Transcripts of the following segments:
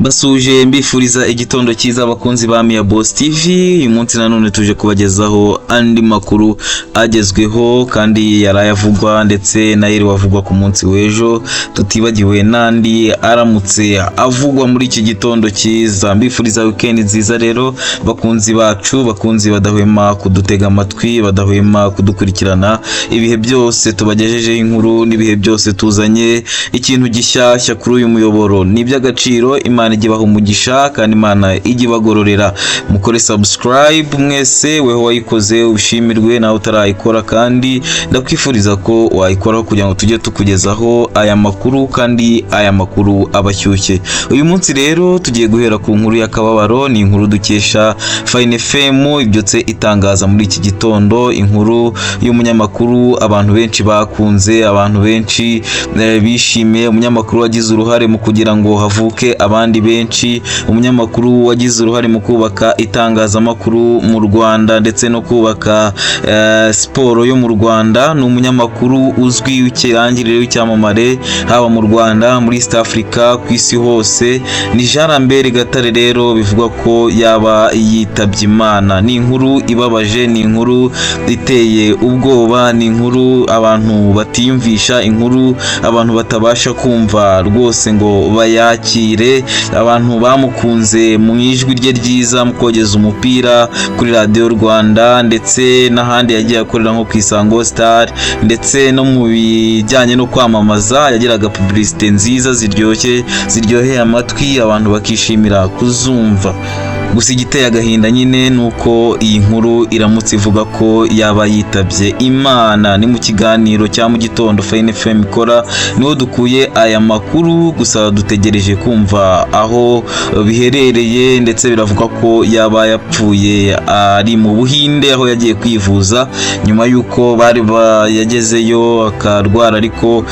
Mbasuhuje, mbifuriza igitondo cyiza, abakunzi ba Mia Boss TV. Uyu munsi nanone tuje kubagezaho andi makuru agezweho kandi yaraye avugwa, ndetse n'ayiriwe avugwa ku munsi w'ejo, tutibagiwe n'andi aramutse avugwa muri iki gitondo cyiza. Mbifuriza weekend nziza rero, bakunzi bacu, bakunzi badahwema kudutega amatwi, badahwema kudukurikirana ibihe byose tubagejejeho inkuru n'ibihe byose tuzanye ikintu gishyashya kuri uyu muyoboro. Ni iby'agaciro. Imana ijye ibaha umugisha kandi Imana ijye ibagororera. Mukore subscribe mwese, weho wayikoze ubishimirwe, nawe utarayikora kandi ndakwifuriza ko wayikoraho kugira ngo tujye tukugezaho aya makuru kandi aya makuru aba ashyushye. Uyu munsi rero tugiye guhera ku nkuru y'akababaro. Ni inkuru dukesha Fine FM ibyutse itangaza muri iki gitondo, inkuru y'umunyamakuru abantu benshi bakunze, abantu benshi bishimiye, umunyamakuru wagize uruhare mu kugira ngo havuke abandi benshi, umunyamakuru wagize uruhare mu kubaka itangazamakuru mu Rwanda ndetse no kubaka siporo yo mu Rwanda. Ni umunyamakuru uzwi w'ikirangirire, w'icyamamare, haba mu Rwanda, muri East Africa, ku isi hose. Ni Jean Lambert Gatare rero bivugwa ko yaba yitabye Imana. Ni inkuru ibabaje, ni inkuru iteye ubwoba, ni inkuru abantu batiyumvisha, inkuru abantu batabasha kumva rwose ngo bayakire. Abantu bamukunze mu ijwi rye ryiza mu kogeza umupira kuri Radiyo Rwanda ndetse n'ahandi yagiye akorera nko ku Isango Star, ndetse no mu bijyanye no kwamamaza yagiraga publicité nziza ziryoshye, ziryoheye amatwi, abantu bakishimira kuzumva. Gusa igiteye agahinda nyine ni uko iyi nkuru iramutse ivuga ko yaba yitabye Imana. Ni mu kiganiro cya mu gitondo Fine FM ikora niho dukuye aya makuru, gusa dutegereje kumva aho biherereye. Ndetse biravuga ko yaba yapfuye ari mu Buhinde aho yagiye kwivuza, nyuma y'uko bari yagezeyo akarwara, ariko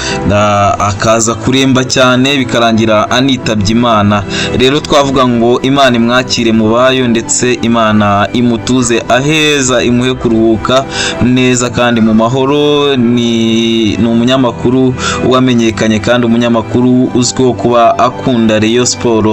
akaza kuremba cyane bikarangira anitabye Imana. Rero twavuga ngo Imana imwakire mu bayo, ndetse Imana imutuze aheza, imuhe kuruhuka neza kandi mu mahoro. Ni umunyamakuru wamenyekanye kandi umunyamakuru uzwiho kuba akunda Rayon Sport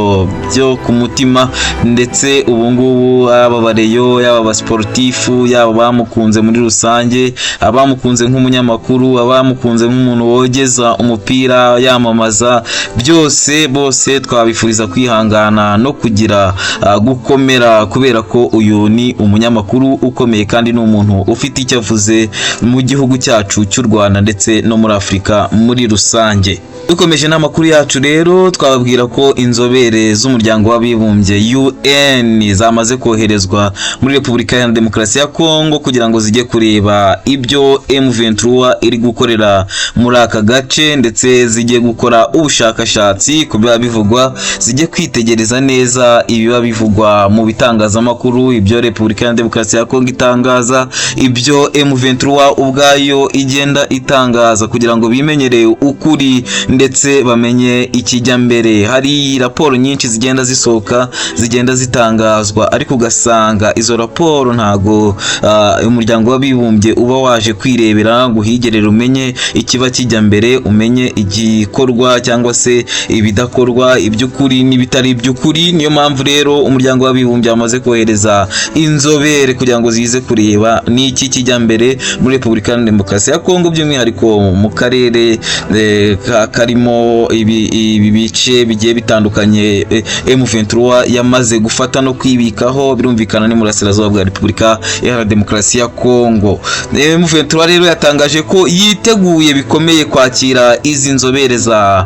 byo ku mutima, ndetse ubu ngubu yaba abareyo, yaba abasportifu, yaba abamukunze muri rusange, abamukunze nk'umunyamakuru, abamukunze nk'umuntu wogeza umupira, yamamaza, byose, bose twabifuriza kwihangana no kugira gukomera, kubera ko uyu ni umunyamakuru ukomeye kandi ni umuntu ufite icyo avuze mu gihugu cyacu cy'u Rwanda ndetse no muri Afurika muri rusange. Dukomeje n'amakuru yacu rero, twababwira ko inzobere z'Umuryango w'Abibumbye UN zamaze koherezwa muri Repubulika ya Demokarasi ya Kongo kugira ngo zijye kureba ibyo M23 iri gukorera muri aka gace, ndetse zijye gukora ubushakashatsi ku biba bivugwa, zijye kwitegereza neza ibiba bivugwa mu bitangazamakuru, ibyo Repubulika ya Demokarasi ya Kongo itangaza, ibyo M23 ubwayo igenda itangaza, kugira ngo bimenyere ukuri ndetse bamenye ikijya mbere. Hari raporo nyinshi zigenda zisohoka, zigenda zitangazwa, ariko ugasanga izo raporo ntago Umuryango w'Abibumbye uba waje kwirebera ngo uhigerere, umenye ikiba kijya mbere, umenye igikorwa cyangwa se ibidakorwa, iby'ukuri n'ibitari iby'ukuri. Niyo mpamvu rero Umuryango w'Abibumbye wamaze kohereza inzobere kugira ngo zize kureba n'iki kijya mbere muri Repubulika ya Demokarasi ya Kongo, by'umwihariko mu karere karimo ibi bice bigiye bitandukanye M23 yamaze gufata no kwibikaho. Birumvikana ni murasirazuba bwa Repubulika Iharanira Demokarasi ya Kongo. M23 rero yatangaje ko yiteguye bikomeye kwakira izi nzobere za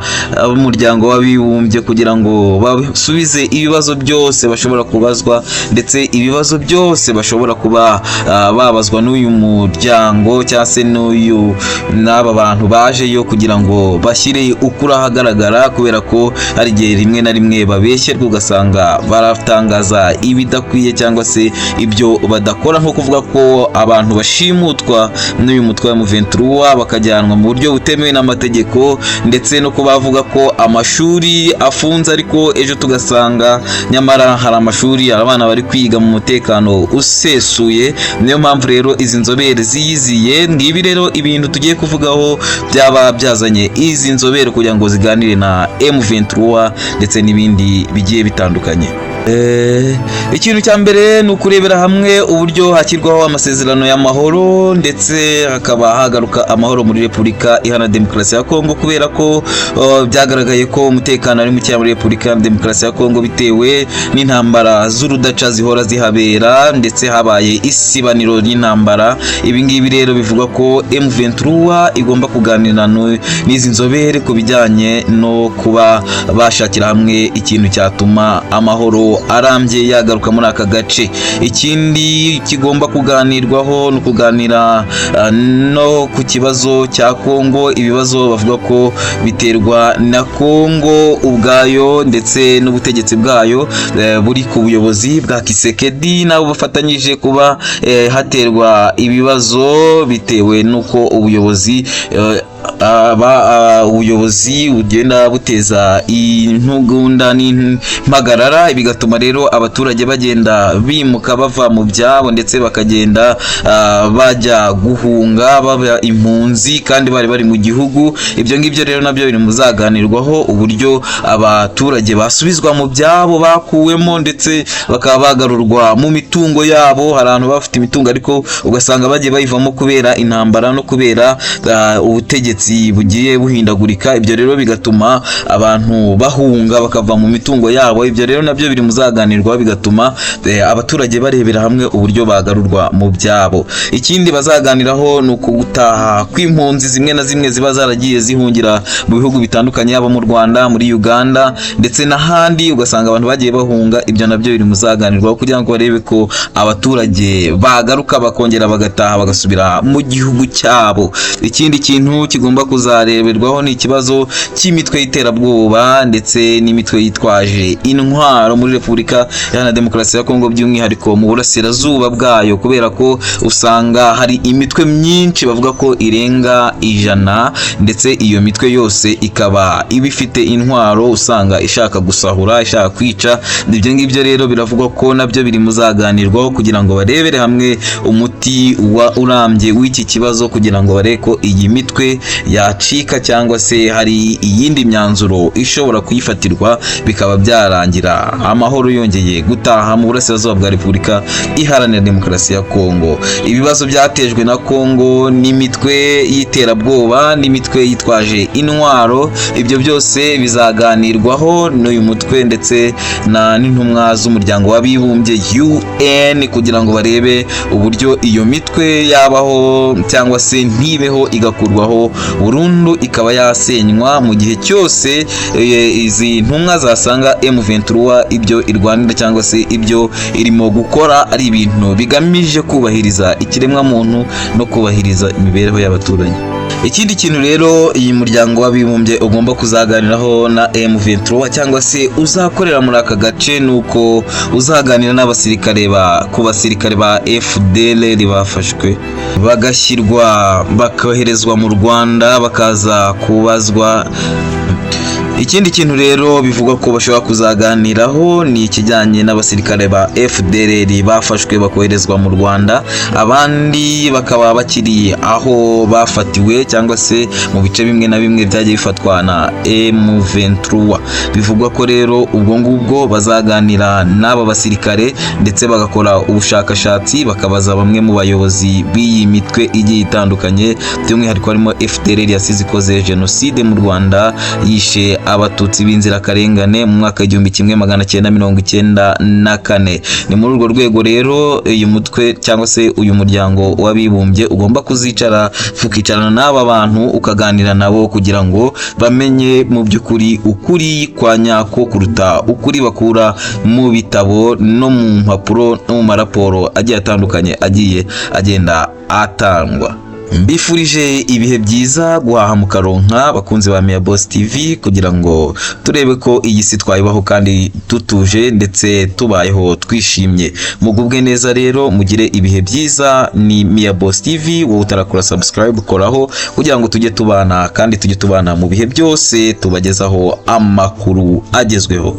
Umuryango w'Abibumbye kugira ngo basubize ibibazo byose bashobora kubazwa, ndetse ibibazo byose bashobora kuba babazwa n'uyu muryango cyangwa se n'uyu n'aba bantu bajeyo, kugira ngo bashyire ukuri ahagaragara, kubera ko hari igihe rimwe na rimwe babeshyerwa, ugasanga baratangaza ibidakwiye cyangwa se ibyo badakora, nko kuvuga ko abantu bashimutwa n'uyu mutwe wa M23 bakajyanwa mu buryo butemewe n'amategeko, ndetse no kuba bavuga ko amashuri afunze, ariko ejo tugasanga nyamara hari amashuri. Amashuri, abana bari kwiga mu mutekano usesuye. Niyo mpamvu rero izi nzobere ziyiziye. Ngibi rero ibintu tugiye kuvugaho byaba byazanye izi nzobere kugira ngo ziganire na M23 ndetse n'ibindi bigiye bitandukanye. Ikintu cya mbere ni ukurebera hamwe uburyo hashyirwaho amasezerano y'amahoro, ndetse hakaba hagaruka amahoro muri Repubulika Iharanira Demokarasi ya Kongo, kubera ko byagaragaye ko umutekano ari mukeya muri Repubulika Iharanira Demokarasi ya Kongo bitewe n'intambara z'urudaca zihora zihabera, ndetse habaye isibaniro ry'intambara. Ibi ngibi rero bivuga ko M23 igomba kuganira n'izi nzobere ku bijyanye no kuba bashakira hamwe ikintu cyatuma amahoro arambye yagaruka muri aka gace. Ikindi kigomba kuganirwaho ni ukuganira no ku kibazo cya Kongo, ibibazo bavuga ko biterwa na Kongo ubwayo ndetse n'ubutegetsi bwayo buri ku buyobozi bwa Tshisekedi, nabo bafatanyije kuba haterwa ibibazo bitewe n'uko ubuyobozi ubuyobozi bugenda buteza intugunda n'impagarara, bigatuma rero abaturage bagenda bimuka bava mu byabo, ndetse bakagenda bajya guhunga, baba impunzi kandi bari bari mu gihugu. Ibyo ngibyo rero nabyo biri muzaganirwaho, uburyo abaturage basubizwa mu byabo bakuwemo, ndetse bakaba bagarurwa mu mitungo yabo. Hari abantu bafite imitungo ariko ugasanga bagiye bayivamo kubera intambara no kubera ubutegetsi bugiye buhindagurika. Ibyo rero bigatuma abantu bahunga bakava mu mitungo yabo. Ibyo rero nabyo biri muzaganirwaho, bigatuma abaturage barebera hamwe uburyo bagarurwa mu byabo. Ikindi bazaganiraho ni ukutaha kw'impunzi zimwe na zimwe ziba zaragiye zihungira mu bihugu bitandukanye, yaba mu Rwanda, muri Uganda ndetse n'ahandi, ugasanga abantu bagiye bahunga. Ibyo nabyo biri muzaganirwaho kugira ngo barebe ko abaturage bagaruka, bakongera bagataha, bagasubira mu gihugu cyabo. Ikindi kintu kigomba kuzareberwaho ni ikibazo cy'imitwe y'iterabwoba ndetse n'imitwe yitwaje intwaro muri Repubulika Iharanira Demokarasi ya Kongo, by'umwihariko mu burasirazuba bwayo, kubera ko usanga hari imitwe myinshi bavuga ko irenga 100, ndetse iyo mitwe yose ikaba iba ifite intwaro, usanga ishaka gusahura, ishaka kwica. Ibyo ngibyo rero biravugwa ko nabyo biri muzaganirwaho kugira ngo barebere hamwe umuti wa urambye w'iki kibazo, kugira ngo barebe ko iyi mitwe yacika cyangwa se hari iyindi myanzuro ishobora kuyifatirwa, bikaba byarangira amahoro yongeye gutaha mu burasirazuba bwa Repubulika Iharanira Demokarasi ya Kongo. Ibibazo byatejwe na Kongo n'imitwe y'iterabwoba n'imitwe yitwaje intwaro, ibyo byose bizaganirwaho n'uyu mutwe ndetse na n'intumwa z'Umuryango w'Abibumbye UN, kugira ngo barebe uburyo iyo mitwe yabaho cyangwa se ntibeho, igakurwaho burundu, ikaba yasenywa mu gihe cyose izi ntumwa zasanga M23 ibyo irwanira cyangwa se ibyo irimo gukora ari ibintu bigamije kubahiriza ikiremwamuntu no kubahiriza imibereho y'abaturage. Ikindi kintu rero iyi muryango w'Abibumbye ugomba kuzaganiraho na M23 cyangwa se uzakorera muri aka gace, ni uko uzaganira n'abasirikare ba ku basirikare ba FDLR bafashwe, bagashyirwa, bakoherezwa mu Rwanda, bakaza kubazwa. Ikindi kintu rero bivugwa ko bashobora kuzaganiraho ni ikijyanye n'abasirikare ba FDLR bafashwe bakoherezwa mu Rwanda, abandi bakaba bakiri aho bafatiwe cyangwa se mu bice bimwe na bimwe byagiye bifatwa na M23. Bivugwa ko rero ubwo ngubwo bazaganira n'aba basirikare, ndetse bagakora ubushakashatsi, bakabaza bamwe mu bayobozi b'iyi mitwe igiye itandukanye, by'umwihariko harimo FDLR yasize ikoze jenoside mu Rwanda, yishe Abatutsi b'inzirakarengane mu mwaka w'1994. Ni muri urwo rwego rero uyu mutwe cyangwa se uyu Muryango w'Abibumbye ugomba kuzicara, ukicarana n'aba bantu, ukaganira nabo kugira ngo bamenye mu by'ukuri ukuri kwa nyako kuruta ukuri bakura mu bitabo no mu mpapuro no mu maraporo agiye atandukanye agiye agenda atangwa. Mbifurije ibihe byiza, guhaha mukaronka, bakunzi ba Mia Boss TV, kugira ngo turebe ko iyi si twayibaho kandi tutuje, ndetse tubayeho twishimye. Mugubwe neza rero, mugire ibihe byiza. Ni Mia Boss TV. Wowe utarakora subscribe, koraho kugira ngo tujye tubana, kandi tujye tubana mu bihe byose tubagezaho amakuru agezweho.